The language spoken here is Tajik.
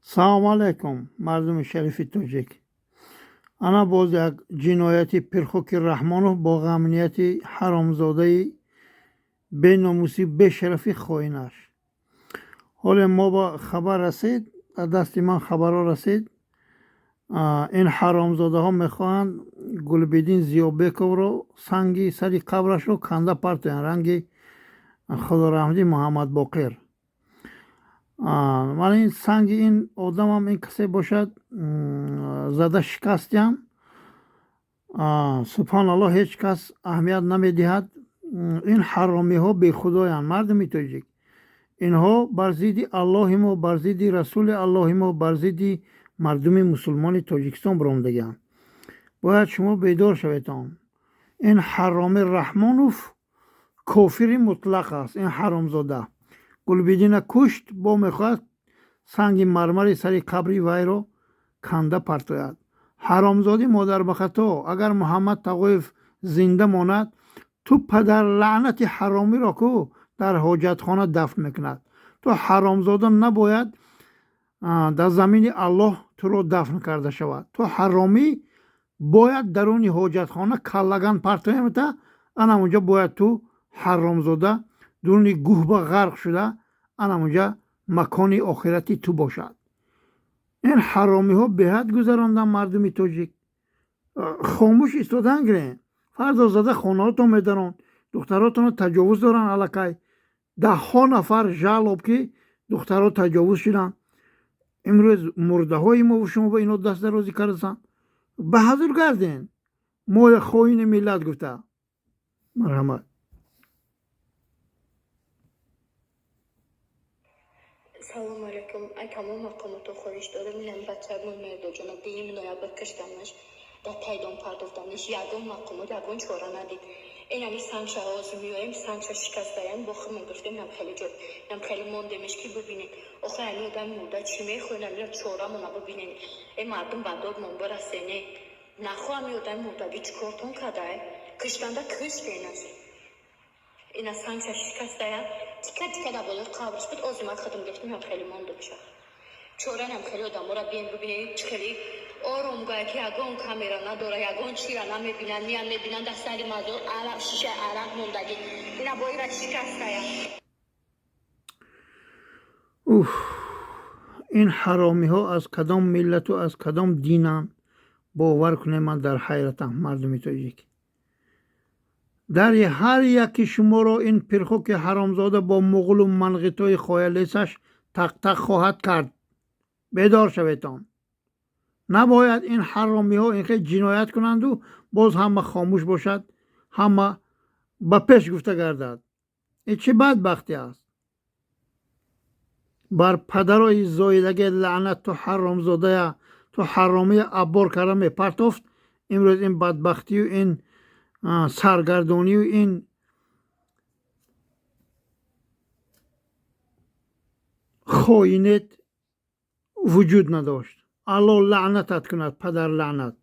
Салому алайкум, мардуми шарифи тоҷик. Ана боз як ҷинояти Пирхоки Раҳмонов бо ғамнияти ҳаромзодаи беномусӣ, бешарафи хоинаш. Ҳоле мо ба хабар расид, дар дасти ман хабарҳо расид, ин ҳаромзодаҳо мехоҳанд Гулбиддин Зиёбековро санги сари қабрашро канда партоянд, ранги худораҳматӣ Муҳаммадбоқир. Ман ин санги ин одамам, ин касе бошад, зада шикастиям. Субҳоналлоҳ, ҳеҷ кас аҳамият намедиҳад. Ин ҳаромиҳо бехудоянд, мардуми тоҷик. Инҳо бар зидди Аллоҳи мо, бар зидди расули Аллоҳи мо, бар зидди мардуми мусулмони Тоҷикистон баромадагианд. Бояд шумо бедор шаветон. Ин ҳароми Раҳмонов кофири мутлақ аст. Ин ҳаромзода Гулбиддина кушт, бо мехоҳад санги мармари сари қабри вайро канда партояд. Ҳаромзодӣ модарбахато, агар Муҳаммад Тағоев зинда монад, ту падарлаънати ҳаромиро ку дар ҳоҷатхона дафн мекунад. Ту ҳаромзода набояд дар замини Аллоҳ туро дафн карда шавад. Ту ҳаромӣ бояд даруни ҳоҷатхона каллаган партоямта, ана унҷа бояд ту ҳаромзода дуруни гӯҳба ғарқ шуда, ана унҷа макони охирати ту бошад. Ин ҳаромиҳо беҳад гузаронданд мардуми тоҷик. Хомӯш истодан гирем. Фардо зада хонаҳотон медарон, духтаротонро таҷовуз доранд аллакай. Даҳҳо нафар жалоб, ки духтарҳо таҷовуз шуданд. Имрӯз мурдаҳои мо шумо ба ино дастдарозӣ кардасан. Ба ҳазур гарден. Мо хоини миллат гуфта. Марҳамат. Салому алайкум. Ай тамом мақомотро хоҳиш дорам, инам бачаамон Меҳрдоҷона 2 ноябр киштанаш, дар тайдон партофтанаш, ягон мақомот ягон чора надид. Инами сангша ҳозир меоем, сангша шикастаям, бо худмон гирифтем, инам хеле ҷо, инам хеле мондемеш, ки бибинед. Охир ами одами мурда чӣ мехоҳед? Амира чорамона бибинед. Э мардум, ба додмон бирасене. Нахо ами одами мурдагӣ чӣ кортон кардае? Киштанда киштенаш. Ина сангша шикастая, тика тика дар болои қабрш буд. Озир ман худам гирифтем, инам хеле мондемша. Чоранам хеле одамора бием бибинед, чӣ хеле оромгоҳе, ки ягон камера надора, ягон чира намебинанд, меян мебинанд, дар сари мазор арақ, шишаи арақ мондагӣ. Ина бо ира шикастая. Уф, ин ҳаромиҳо аз кадом миллату аз кадом динанд? Бовар кунед, ман дар ҳайратам, мардуми тоҷик. Дари ҳар яки шуморо ин пирхоки ҳаромзода бо муғулу манғитои хоялесаш тақтақ хоҳад кард. Бедор шаветон. Набояд ин ҳаромиҳо ин хел ҷиноят кунанду боз ҳама хомӯш бошад, ҳама ба пеш гуфта гардад. Ин чӣ бадбахтӣ аст? Бар падарои зоидаге лаънат, ту ҳаромзодая, ту ҳаромия аббор карда мепартофт, имрӯз ин бадбахтию ин саргардонию ин хоинет вуҷуд надошт. Аллоҳ лаънатат кунад, падар лаънат.